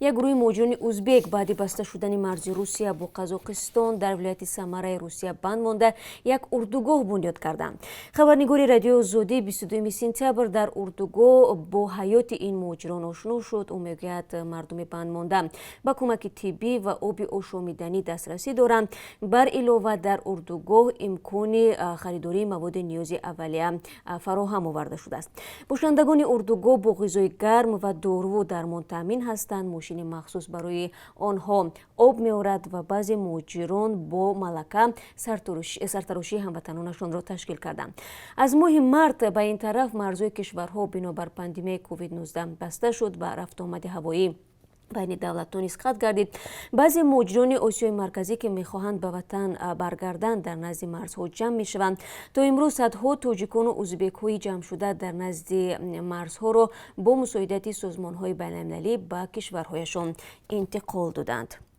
Як гурӯҳи муҳоҷирони узбек баъди баста шудани марзи Русия бо Қазоқистон дар вилояти Самараи Русия банд монда, як урдугоҳ бунёд карданд. Хабарнигори Радиои Озодӣ 22 сентябр дар урдугоҳ бо ҳаёти ин муҳоҷирон ошно шуд. Ӯ мегӯяд, мардуми банд монда ба кӯмаки тиббӣ ва оби ошомиданӣ дастрасӣ доранд. Бар илова, дар урдугоҳ имкони харидории маводи ниёзи аввалия фароҳам оварда шудааст. Бошандагони урдугоҳ бо ғизои гарм ва доруву дармон таъмин ҳастанд. Мошини махсус барои онҳо об меорад ва баъзе муҳоҷирон бо малака сартарошии ҳамватанонашонро ташкил карданд. Аз моҳи март ба ин тараф марзҳои кишварҳо бинобар пандемияи COVID-19 баста шуд ва рафтуомади ҳавоӣ байни давлатҳо низ қатъ гардид. Баъзе муҳоҷирони Осиёи Марказӣ, ки мехоҳанд ба ватан баргарданд, дар назди марзҳо ҷамъ мешаванд. То имрӯз садҳо тоҷикону узбекҳои ҷамъшуда дар назди марзҳоро бо мусоидати созмонҳои байналмилалӣ ба кишварҳояшон интиқол доданд.